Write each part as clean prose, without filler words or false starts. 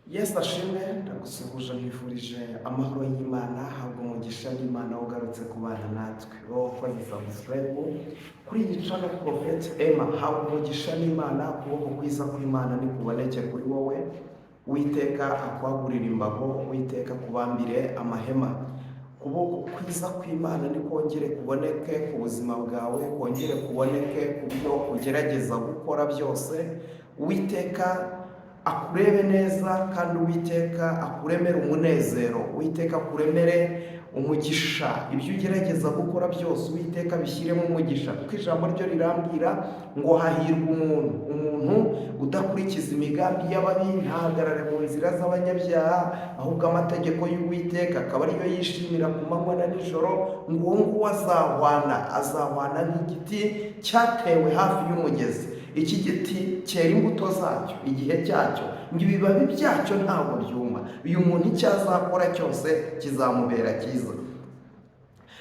Yesu ashimwe. Ndagusuhuje, nkwifurije amahoro y'Imana. Habwa umugisha n'Imana ugarutse kubana natwe, wowe wakoze subscribe kuri iyi channel Prophet Emma. Habwa umugisha n'Imana, ukuboko kwiza kw'Imana nikuboneke kuri wowe. Uwiteka akwagurira imbago, Uwiteka akubambire amahema. Ukuboko kwiza kw'Imana nikongere kuboneke ku buzima bwawe, kongere kuboneke ku byo ugerageza gukora byose. Uwiteka akurebe neza kandi Uwiteka akuremere umunezero, Uwiteka akuremere umugisha. Ibyo ugerageza gukora byose, Uwiteka bishyiremo umugisha, kuko ijambo ryo rirambwira ngo hahirwa umuntu udakurikiza imigambi y'ababi, ntahagarare mu nzira z'abanyabyaha, ahubwo amategeko y'Uwiteka akaba ariyo yishimira ku manywa na nijoro. Ngo uwo nguwo azahwana nk'igiti cyatewe hafi y'umugezi. Iki giti cyera imbuto zacyo igihe cyacyo, ngo ibibabi byacyo ntabwo byuma. Uyu muntu icyo azakora cyose kizamubera cyiza.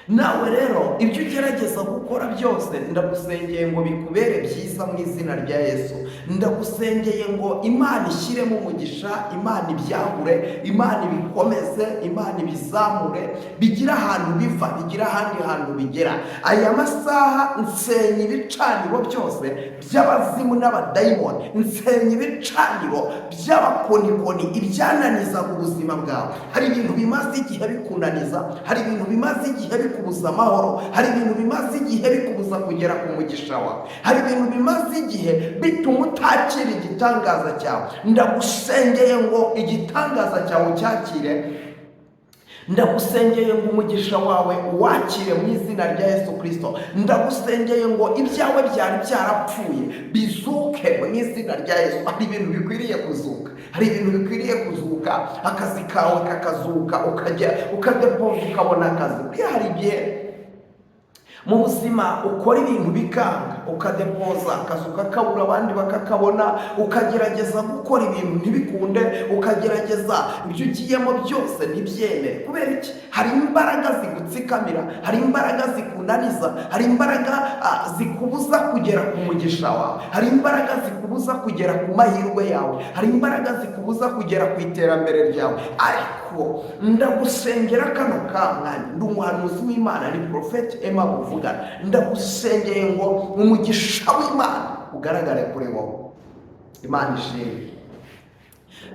Nawe rero, ibyo ugerageza gukora byose, ndagusengeye ngo bikubere byiza mu izina rya Yesu. Ndagusengeye ngo Imana ishyiremo umugisha, Imana ibyagure, Imana ibikomeze, Imana ibizamure, bigire ahantu biva, bigire ahandi hantu bigera. Aya masaha nsenya ibicaniro byose by'abazimu n'abadayimoni, nsenya ibicaniro by'abakonikoni, ibyananizaga ubuzima bwawe. Hari ibintu bimaze igihe bikunaniza, hari ibintu bimaze igihe bikubuza amahoro, hari ibintu bimaze igihe bikubuza kugera ku mugisha wawe, hari ibintu bimaze igihe bituma utakira igitangaza cyawe. Ndagusengeye ngo igitangaza cyawe ucyakire. Ndagusengeye ngo umugisha wawe uwakire mu izina rya Yesu Kirisito. Ndagusengeye ngo ibyawe byari byarapfuye bizuke mu izina rya Yesu. Hari ibintu bikwiriye kuzuka, hari ibintu bikwiriye kuzuka, akazi kawe kakazuka, ukajya ukadepoza ukabona akazi. Buriya hari igihe mu buzima ukora ibintu bikanga, ukadepoza akazi ukakabura, abandi bakakabona, ukagerageza gukora ibintu ntibikunde, ukagerageza ibyo ugiyemo byose ntibyemere. Kubera iki? Hari imbaraga zigutsikamira, hari imbaraga zikunaniza, hari imbaraga zikubuza kugera ku mugisha wawe, hari imbaraga zikubuza kugera ku mahirwe yawe, hari imbaraga zikubuza kugera ku iterambere ryawe. Ariko ndagusengera kano kamwanya, ndi umuhanuzi w'Imana, ni Prophet Emma uvugana. Ndagusengeye ngo umugisha w'Imana ugaragare kuri wowe. Imana ishimwe.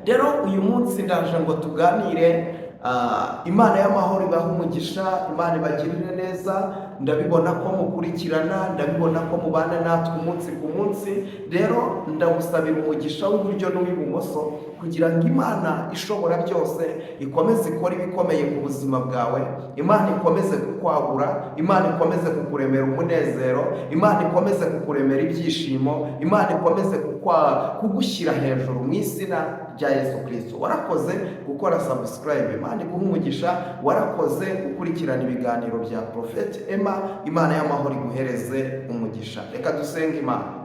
Rero uyu munsi ndaje ngo tuganire. Imana y'amahoro ibahe umugisha, Imana ibagirire neza. Ndabibona ko mukurikirana, ndabibona ko mubana natwe umunsi ku munsi. Rero ndagusabira umugisha w'iburyo n'uw'ibumoso kugira ngo Imana ishobora byose ikomeze ikore ibikomeye mu buzima bwawe, Imana ikomeze kukwagura, Imana ikomeze kukuremera umunezero, Imana ikomeze kukuremera ibyishimo, Imana ikomeze kugushyira hejuru mu izina rya Yesu Kirisito. Warakoze gukora subscribe, Imana iguha umugisha. Warakoze gukurikirana ibiganiro bya Prophet Emma, Imana y'amahoro iguhereze umugisha. Reka dusenge Imana.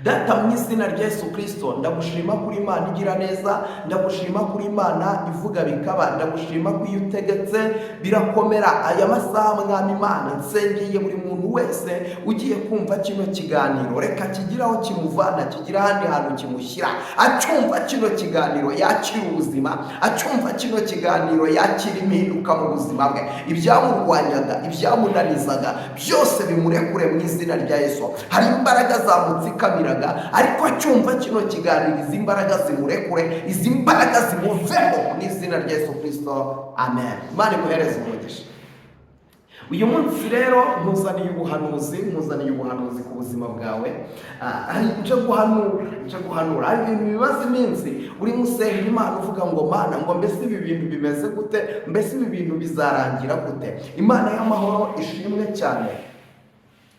Data, mu izina rya Yesu Kirisito, ndagushima kuri Imana igira neza, ndagushima kuri Imana ivuga bikaba, ndagushima ko iyo utegetse birakomera. Aya masaha, Mwami Imana, nsengeye buri muntu wese ugiye kumva kino kiganiro. Reka kigire aho kimuvana, kigire ahandi hantu kimushyira. Acyumva kino kiganiro yakira ubuzima, acyumva kino kiganiro yakira impinduka mu buzima bwe. Ibyamurwanyaga, ibyamunanizaga byose bimurekure mu izina rya Yesu. Hari imbaraga zamutsikamiraga, ariko acyumva kino kiganiro izi mbaraga zimurekure, izi mbaraga zimuvemo mu izina rya Yesu Kirisito, amen. Imana iguhereze umugisha. Uyu munsi rero nkuzaniye ubuhanuzi, nkuzaniye ubuhanuzi ku buzima bwawe. Nje guhanura, nje guhanura. Hari ibintu bimaze iminsi urimo usenga Imana uvuga ngo: "Mana, ngo mbese ibi bintu bimeze gute? Mbese ibi bintu bizarangira gute?" Imana y'amahoro ishimwe cyane.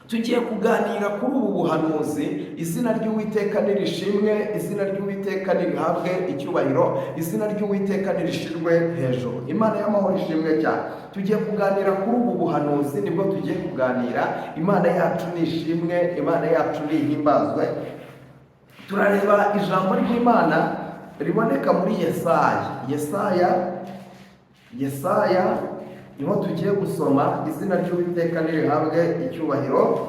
Tugiye kuganira kuri ubu buhanuzi. Izina ry'Uwiteka nirishimwe, izina ry'Uwiteka nirihabwe icyubahiro, izina ry'Uwiteka nirishirwe hejuru. Imana y'amahoro ishimwe cyane. Tugiye kuganira kuri ubu buhanuzi, nibwo tugiye kuganira. Imana yacu nishimwe, Imana yacu nihimbazwe. Turareba ijambo ry'Imana riboneka muri Yesaya. Yesaya, Yesaya niho tugiye gusoma. Izina ry'Uwiteka nirihabwe icyubahiro.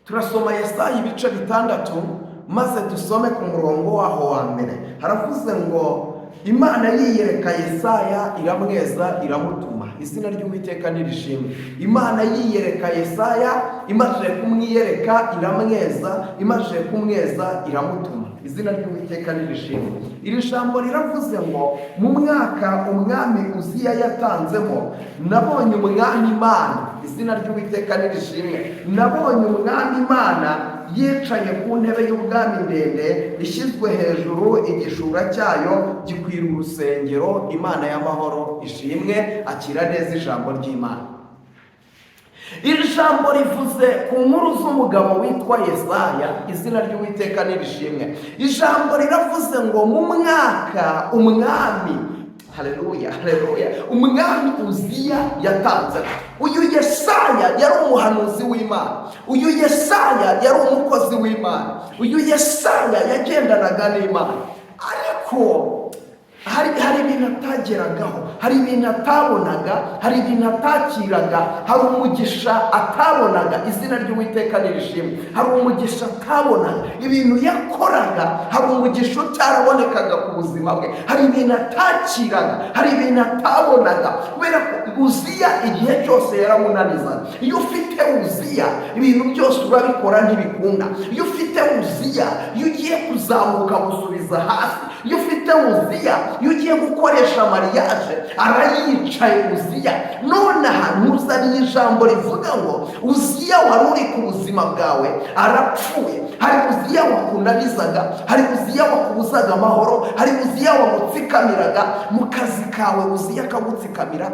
Turasoma Yesaya ibice 6, Maze dusome ku murongo waho wa mbere. Haravuze ngo: "Imana yiyereka Yesaya, iramweza, iramutuma." Izina ry'Uwiteka nirishimwe. Imana yiyereka Yesaya, imaze kumwiyereka iramweza, imaze kumweza iramutuma. Izina ry'Uwiteka nirishimwe. Iri jambo riravuze ngo: "Mu mwaka umwami Uziya yatanzemo, nabonye Umwami Imana." Izina ry'Uwiteka nirishimwe. "Nabonye Umwami Imana yicaye ku ntebe y'ubwami ndende ishyizwe hejuru, igishura cyayo gikwira urusengero." Imana y'amahoro ishimwe. Akira neza ijambo ry'Imana. Iri jambo rivuze ku nkuru z'umugabo witwa Yesaya. Izina ry'Uwiteka nirishimwe. Ijambo riravuze ngo mu mwaka umwami, haleluya, haleluya, umwami Uziya yatanze. Uyu Yesaya yari umuhanuzi w'Imana. Uyu Yesaya yari umukozi w'Imana. Uyu Yesaya yagendanaga n'Imana, ariko hari ibintu atageragaho, hari ibintu atabonaga, hari ibintu atakiraga, hari umugisha atabonaga. Izina ry'Uwiteka nirishimwe. Hari umugisha atabonaga. Ibintu yakoraga, hari umugisha utarabonekaga ku buzima bwe. Hari ibintu atakiraga, hari ibintu atabonaga, kubera ko Uziya igihe cyose yaramunanizaga. Iyo ufite Uziya, ibintu byose urabikora ntibikunda. Iyo ufite Uziya, iyo ugiye kuzamuka gusubiza hasi. Iyo ufite Uziya, iyo ugiye gukoresha mariage arayicaye Uziya. Nonaha ntuzaniye ijambo rivuga ngo Uziya wari uri ku buzima bwawe arapfuye. Hari Uziya wakunanizaga, hari Uziya wakubuzaga amahoro, hari Uziya wagutsikamiraga mu kazi kawe, Uziya akagutsikamira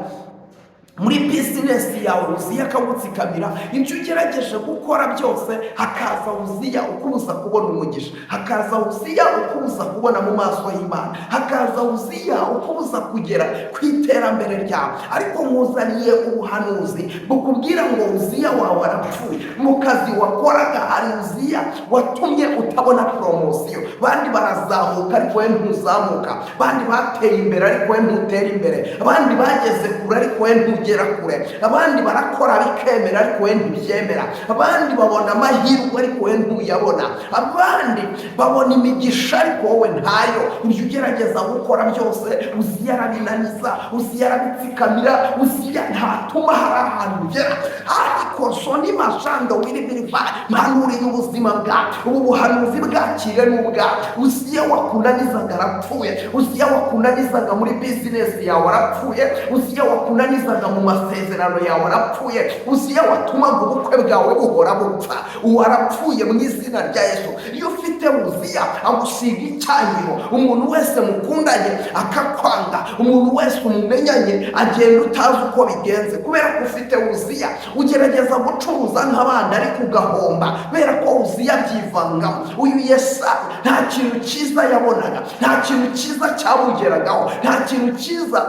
muri business yawe, Uziya akagutsikamira. Ibyo ugerageje gukora byose, hakaza Uziya ukubuza kubona umugisha, hakaza Uziya ukubuza kubona mu maso y'Imana, hakaza Uziya ukubuza kugera ku iterambere ryawe. Ariko nkuzaniye ubuhanuzi bukubwira ngo Uziya wawe arapfuye. Mu kazi wakoraga hari Uziya watumye utabona promotion. Bandi barazamuka ariko we ntuzamuka, abandi bateye imbere ariko we ntutera imbere, abandi bageze kure ariko we ntugera kure, abandi barakora bikemera ariko we ntibyemera, abandi babona amahirwe ariko we ntuyabona, abandi babona imigisha ariko wowe ntayo. Ibyo ugerageza gukora byose, Uziya arabinaniza, Uziya arabitsikamira. Uziya ntatuma hari ahantu ugera. Ariko soni mashando wiribiriva, mpanuriye ubuzima bwawe, ubu buhanuzi bwakire n'ubwawe. Uziya wakunanizaga arapfuye. Uziya wakunanizaga muri business yawe arapfuye. Uziya wakunanizaga mu masezerano yawe arapfuye. Uziya watumaga ubukwe bwawe buhora bupfa, uwo arapfuye mu izina rya Yesu. Iyo ufite Uziya, agusiga icyangiro. Umuntu wese mukundanye akakwanga, umuntu wese umumenyanye agenda utazi uko bigenze, kubera ko ufite Uziya. Ugerageza gucuruza nk'abandi ariko ugahomba, kubera ko Uziya abyivangamo. Uyu Yesaya nta kintu cyiza yabonaga, nta kintu cyiza cyamugeragaho, nta kintu cyiza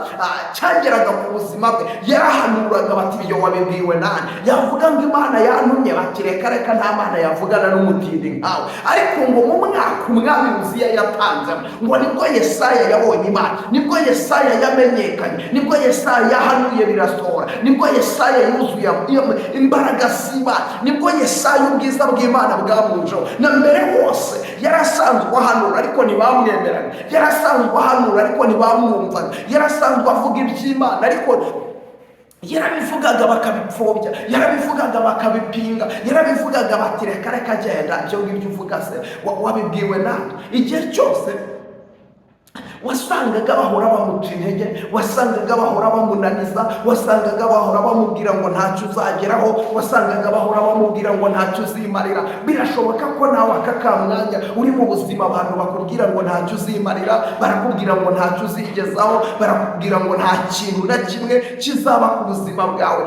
cyageraga ku buzima bwe. Yarahanuraga, bati: "Ibyo wabibwiwe nani?" Yavuga ngo: "Imana yantumye." Bati: "Reka reka, nta Mana yavugana n'umutindi nkawe." Ariko ngo mu mwaka umwami Uziya yatanzemo, ngo nibwo Yesaya yabonye Imana, nibwo Yesaya yamenyekanye, nibwo Yesaya yahanuye birasohora, nibwo Yesaya yuzuye imbaraga z'Imana, nibwo Yesaya ubwiza bw'Imana bwamujeho. Na mbere hose yarasanzwe ahanura ariko ntibamwemeraga, yarasanzwe ahanura ariko ntibamwumvaga, yarasanzwe avuga iby'Imana ariko yarabivugaga bakabipfobya, yarabivugaga bakabipinga, yarabivugaga bati: "Reka reka, genda, ibyo ngibyo uvuga se wabibwiwe nande?" Igihe cyose wasangaga bahora bamuca intege, wasangaga bahora bamunaniza, wasangaga bahora bamubwira ngo ntacyo uzageraho, wasangaga bahora bamubwira ngo ntacyo uzimarira. Birashoboka ko nawe aka kamwanya uri mu buzima abantu bakubwira ngo ntacyo uzimarira, barakubwira ngo ntacyo uzigezaho, barakubwira ngo nta kintu na kimwe kizaba ku buzima bwawe.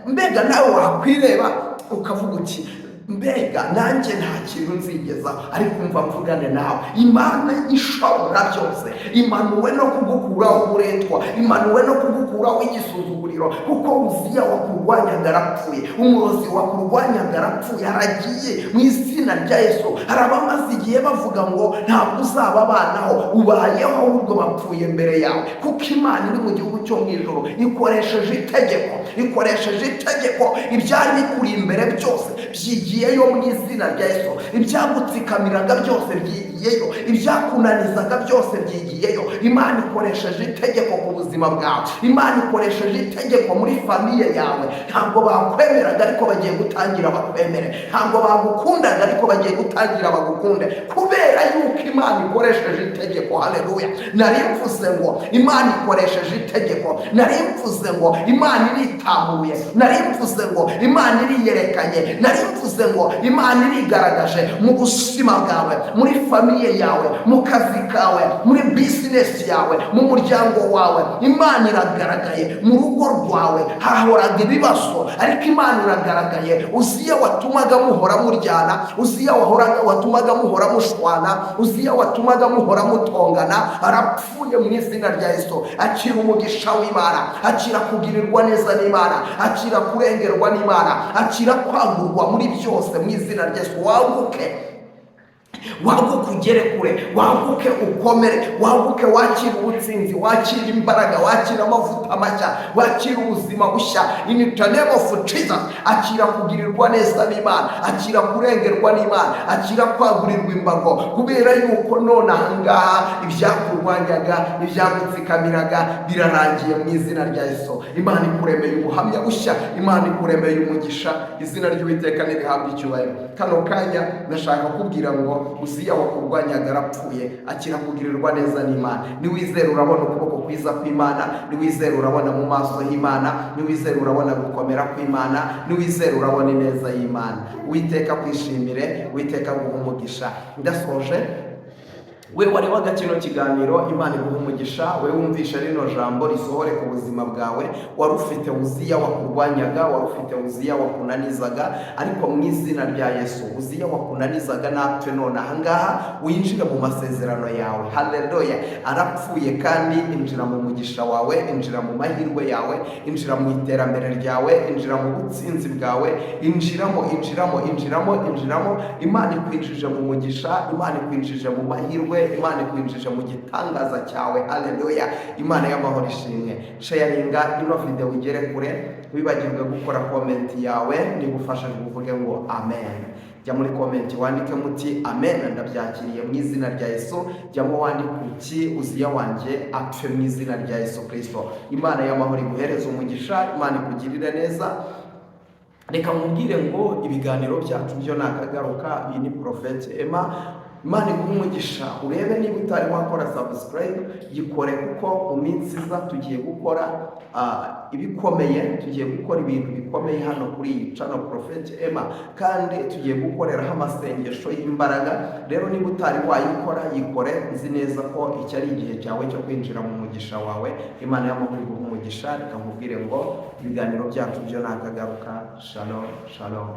Mbega nawe wakwireba ukavuga uti: "Mbega nanjye nta kintu nzigezaho." Ariko umva mvugane nawe: Imana ishobora byose imanuwe no kugukuraho uburetwa, imanuwe no kugukuraho igisuzuguriro, kuko Uziya wakurwanyaga arapfuye, umurozi wakurwanyaga arapfuye, aragiye mu izina rya Yesu. Hari abamaze igihe bavuga ngo ntabwo uzababanaho, ubayeho, ahubwo bapfuye mbere yawe, kuko Imana iri mu gihugu cyo mu ijuru ikoresheje itegeko, ikoresheje itegeko, ibyari bikuri imbere byose byigiye. Byigiyeyo mu izina rya Yesu. Ibyagutsikamiraga byose byigiyeyo, ibyakunanizaga byose byigiyeyo. Imana ikoresheje itegeko ku buzima bwawe, Imana ikoresheje itegeko muri famille yawe. Ntabwo bakwemeraga, ariko bagiye gutangira bakwemere. Ntabwo bagukundaga, ariko bagiye gutangira bagukunde, kubera yuko Imana ikoresheje itegeko. Haleluya! Nari mvuze ngo Imana ikoresheje itegeko, nari mvuze ngo Imana iritamuye, nari mvuze ngo Imana iriyerekanye, nari mvuze ngo Imana irigaragaje mu buzima bwawe, muri famille yawe, mu kazi kawe, muri business yawe, mu muryango wawe. Imana iragaragaye mu rugo rwawe. Hahoraga ibibazo, ariko Imana iragaragaye. Uziya watumaga muhora muryana, Uziya wahoraga watumaga muhora mushwana, Uziya watumaga muhora mutongana, arapfuye mu izina rya Yesu. Akira umugisha w'Imana, akira kugirirwa neza n'Imana, akira kurengerwa n'Imana, akira kwagurwa muri byose mu izina rya Yesu. Waguke, waguke ugere kure, waguke ukomere, waguke wakire ubutsinzi, wakire imbaraga, wakire amavuta mashya, wakire ubuzima bushya in the name of Jesus. Akira kugirirwa neza n'Imana, akira kurengerwa n'Imana, akira kwagurirwa imbago, kubera yuko none ahangaha ibyakurwanyaga, ibyagutsikamiraga birarangiye mu izina rya Yesu. Imana ikuremeye ubuhamya bushya, Imana ikuremeye umugisha. Izina ry'Uwiteka nirihabwa icyubahiro. Kano kanya ndashaka kubwira ngo Uziya wakurwanyaga arapfuye. Akira kugirirwa neza n'Imana. Niwizera urabona ukuboko kwiza kw'Imana, niwizera urabona mu maso h'Imana, niwizera urabona gukomera kw'Imana, niwizera urabona ineza y'Imana. Uwiteka kwishimire, Uwiteka guha umugisha. Ndasoje. We warebaga kino kiganiro, Imana iguha umugisha. We wumvisha rino jambo, risohore ku buzima bwawe. Wari ufite Uziya wakurwanyaga, wari ufite Uziya wakunanizaga, ariko mu izina rya Yesu, Uziya wakunanizaga napfe none ahangaha, winjire mu masezerano yawe. Haleluya! Arapfuye, kandi injira mu mugisha wawe, injira mu mahirwe yawe, injira mu iterambere ryawe, injira mu butsinzi bwawe. Injiramo, injiramo, injiramo, injiramo. Imana ikwinjije mu mugisha, Imana ikwinjije mu mahirwe, Imana ikwinjije mu gitangaza cyawe. Haleluya! Imana y'amahoro ishimwe. Sharinga ino video igere kure. Wibagirwe gukora comment yawe. Niba ufashije, uvuge ngo "Amen". Jya muri comment wandike muti "Amen, ndabyakiriye mu izina rya Yesu". Jyamo wandike uti "Uziya wanjye apfe mu izina rya Yesu Kirisito". Imana y'amahoro iguhereze umugisha, Imana ikugirire neza. Reka nkubwire ngo ibiganiro byacu byo nakagaruka. Iyi ni Prophet Emma. Imana iguhe umugisha. Urebe niba utari wakora subscribe, yikore, kuko mu minsi iza tugiye gukora ibikomeye, tugiye gukora ibintu bikomeye hano kuri iyi channel Prophet Emma, kandi tugiye gukoreraho amasengesho y'imbaraga. Rero niba utari wayikora, yikore. Nzi neza ko iki ari igihe cyawe cyo kwinjira mu mugisha wawe. Imana y'amahoro iguhe umugisha. Reka nkubwire ngo ibiganiro byacu byo nakagaruka. Shalom, shalom.